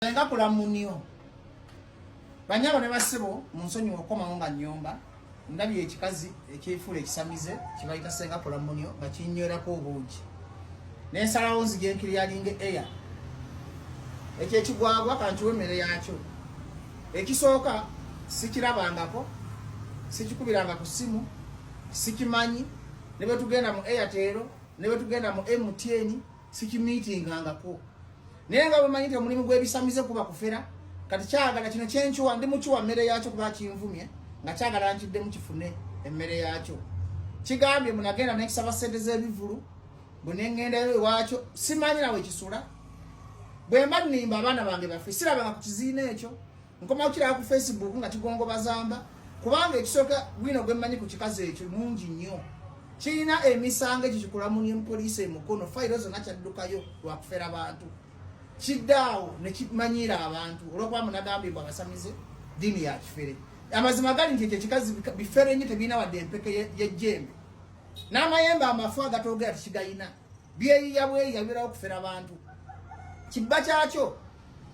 Senga kulamunio. Banyabo ne basebo munsonyi okomawo nga nyomba ndabye ekikazi ekyefuula ekisamize kibayita senga kulamunio nga kinywerako obuugi. Nensalawo nzije nkiryalinga air. Ekyo ekigwagwa kankiwe emmere yakyo. Ekisooka sikirabangako, sikikubiranga ku ssimu, sikimanyi ne bwe tugenda mu Airtel ne bwe tugenda mu MTN sikimiitingangako. Naye nga bwemanyi nti omulimu gw'ebisamize kuba kufera, kati kyagala kino kyenkiwa, ndi mukiwa mmere yakyo kuba kinvumye nga kyagala nkiddemu kifune emmere yakyo. Kigambye munagenda nekisaba ssente z'ebivulu, bwe nengendayo ewakyo simanyi nawe kisula. Bwe mba nnimba abaana bange bafe, sirabanga ku kiziina ekyo, nkoma kukiraba ku Facebook nga kigongobazamba, kubanga ekisooka bwino gwe mmanyi ku kikazi ekyo mungi nnyo. Kirina emisango ekyo kikulamunye mu poliisi e Mukono, fayiro zonna kyaddukayo lwa kufera bantu. Kiddaawo ne kimanyiira abantu olw'okuba munagambye mbu abasamize ddiini ya kifere. Amazima gali nti ekyo ekikazi bifere nnyo, tebirina wadde empeke y'ejjembe. N'amayembe amafu agatoogera tekigayina. Byeyiya bweyiya bibeerawo kufera bantu. Kibba kyakyo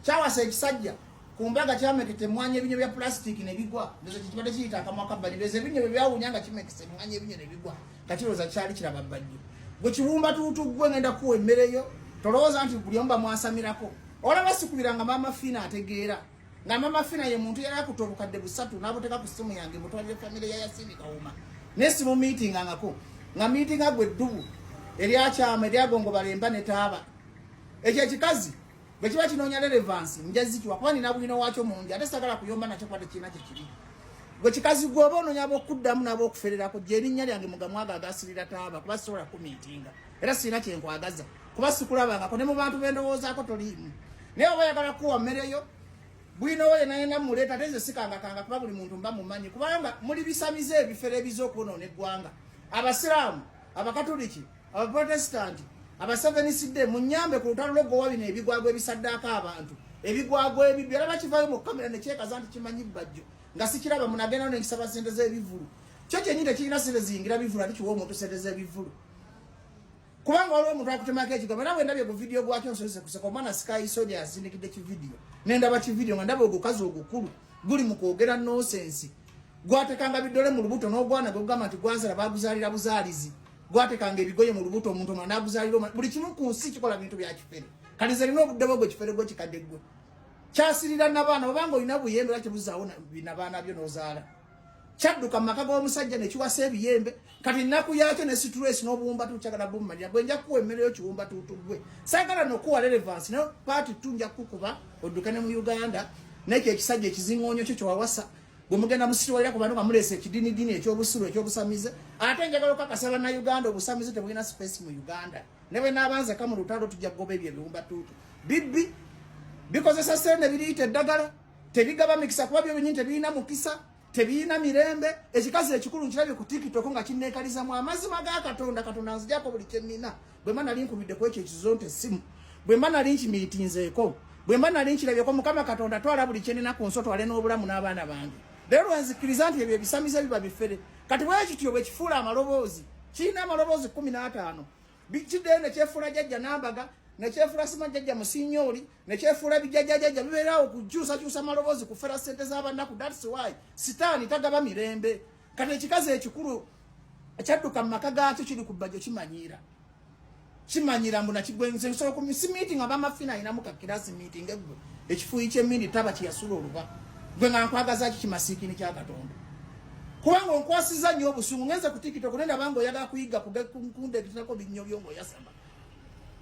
kyawasa ekisajja ku mbaga kyameketa emmwanyi ebinyo bya pulasitiiki ne bigwa. Ndowooza kye kibadde kiyita akamwa ka bbajjo. Ndowooza ebinyo bye byawunya nga kimekesa emmwanyi ebinyo ne bigwa nga kirowooza kyali kiraba bbajjo. Gwe kiwumba tuutu ggwe ngenda kukuwa emmere yo, tolowooza nti buli omu bamwasamirako. Olaba sikubiranga Maama Fiina ategeera nga Maama Fiina ye muntu yali akutte obukadde 3 n'abuteeka ku ssimu yange mutwalire famire ya Yasini Kawuma. Naye simumiitingangako nga miitinga gwe ddubu eryakyama eryagongobala emba ne taaba. Ekyo ekikazi bwe kiba kinoonya relevance nja zikiwa kuba nina bwino waakyo mungi ate sagala kuyomba nakyo kuba tekirina kye kiri. Gwe kikazi gwe oba onoonya ab'okuddamu n'ab'okufererako gye erinnya lyange mugamwaga agasirira taaba kuba sisobola kumiitinga era sirina kye nkwagaza kuba sikulabangako ne mu bantu be ndowoozaako toliimu. Naye oba oyagala kukuwa mmere yo bwino wo yena yena muleeta ate nze sikangakanga kuba buli muntu mba mumanyi kubanga muli bisamize ebifere ebiza okwonoona eggwanga. Abasiraamu, Abakatuliki, Abaprotestanti, Abaseveniside munyambe ku lutalo lw'okugoba bino ebigwagwa ebisaddaaka abantu. Ebigwagwa ebibbi olaba kivaayo mu kamera ne kyekaza nti kimanyi bbajjo nga sikiraba munagendayo ne nkisaba ssente z'ebivvulu. Kyo kyennyini tekirina ssente ziyingira bivvulu ate kiwa omuntu ssente z'ebivvulu. Kubanga waliwo omuntu akutemako ekigambo era bwe ndabye ku vidiyo gwakyo nsozese kuseka omwana Sky Sonia asindikidde kividiyo ne ndaba kividiyo nga ndaba ogukazi ogukulu guli mu kwogera nonsense. Gwatekanga bidole mu lubuto n'ogwana gwe gugamba nti gwanzala baguzaalira buzaalizi. Gwatekanga ebigoye mu lubuto omuntu omulala n'aguzaalira omulala. Buli kimu ku nsi kikola bintu bya kifere. Kati nze nina obudde bwo gwe kifere gwe kikadde gwe. Kyasirira nabaana obanga olina buyembe lwaki buzaawo nabaana byo n'ozaala. Kyadduka mu maka g'omusajja ne kiwasa ebiyembe. Kati ennaku yaakyo ne stress n'obuwumba tuutu kyagala bummalira. Gwe nja kukuwa emmere yo kiwumba tuutu gwe. Saagala n'okuwa relevance naye part 2 nja kukukuba odduke ne mu Uganda n'ekyo ekisajja ekizingoonyo kyo kye wawasa. Gwe mugenda musiriwalira ku bantu nga muleese ekidinidini eky'obusiru eky'obusamize. Ate njagala okukakasa Bannayuganda obusamize tebulina space mu Uganda. Ne bwe naabanzeka mu lutalo tujja kugoba ebyo ebiwumba tuutu. Bibbi bikozesa ssente biriyita eddagala, tebigaba mikisa kuba byo byennyini tebirina mukisa, tebirina mirembe. Ekikazi ekikulu nkirabye ku TikTok nga kinneekalizamu amazima ga Katonda. Katonda nzijako buli kye nnina. Bwe mba nali nkubidde ku ekyo ekizonto essimu, bwe mba nali nkimiitinzeeko, bwe mba nali nkirabyeko, Mukama Katonda twala buli kye nnina ku nsi otwale n'obulamu n'abaana bange. Leero lwenzikiriza nti ebyo ebisamize biba bifere. Kati bwe kityo bwe kifuula amaloboozi, kirina amaloboozi 15. Kiddeyo ne kyefuula jjajja Nambaga, ne kyefuula sima jjajja Musinyooli, ne kyefuula bijjajjajjajja, bibeeraawo kukyusakyusa maloboozi kufera ssente z'abannaku. That's why sitaani tagaba mirembe. Kati ekikazi ekikulu ekyadduka mu maka gaakyo kiri ku bbajjo kimanyiira. Kimanyira mbu nakigwe nze nsobola ku si meeting aba mafina alinamu ka class meeting eggwe ekifuuyi ky'emmindi taba kye yasula oluba gwe nga nkwagaza ki kimasiikini kya Katonda kubanga onkwasiza nnyo obusungu. Ngenze ku TikTok ne ndaba ng'oyagala kuyiga kundeeterako binnyo byo ng'oyasama.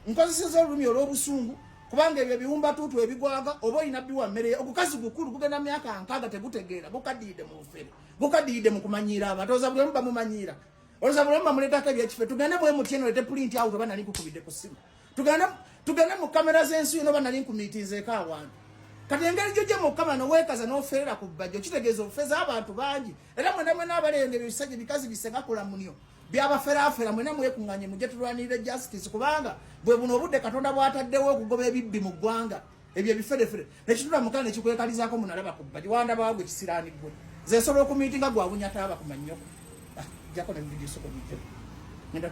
Nkozeseza olulimi olw'obusungu kubanga ebyo ebiwumbatuutu ebigwaga oba olina biwa mmere. Ogukazi gukulu gugenda myaka 60 tegutegeera, gukaddiridde mu bufere, gukaddiridde mu kumanyiira abantu. Olowooza buli omu bamumanyiira, olowooza buli omu bamuleetako ebyekife. Tugende mu MTN olete print out oba nali nkukubidde ku ssimu, tugende mu kamera z'ensi yonna oba nali nkumiitinzeeko awantu. Kati engeri gyojja mu kamera noweekaza n'oferera ku bbajjo kitegeeza ofeza abantu bangi. Era mwena mwena abalenga ebyo ebisajja bikazi bisenga kulamunyo byabaferaafera mwena mwekuŋŋanye mujje tulwanirire justice kubanga bwe buno obudde Katonda bw'ataddewo okugoba ebibbi mu ggwanga ebyo ebiferefere nekitula mukala nekikwekalizaako munalaba ku bbajjo wandabawo gwe kisiraani gwe nze nsobola okumiitinga gwawunya taaba ku mannyoko. Jjako ne vidiyo soko bijjo. Ngenda.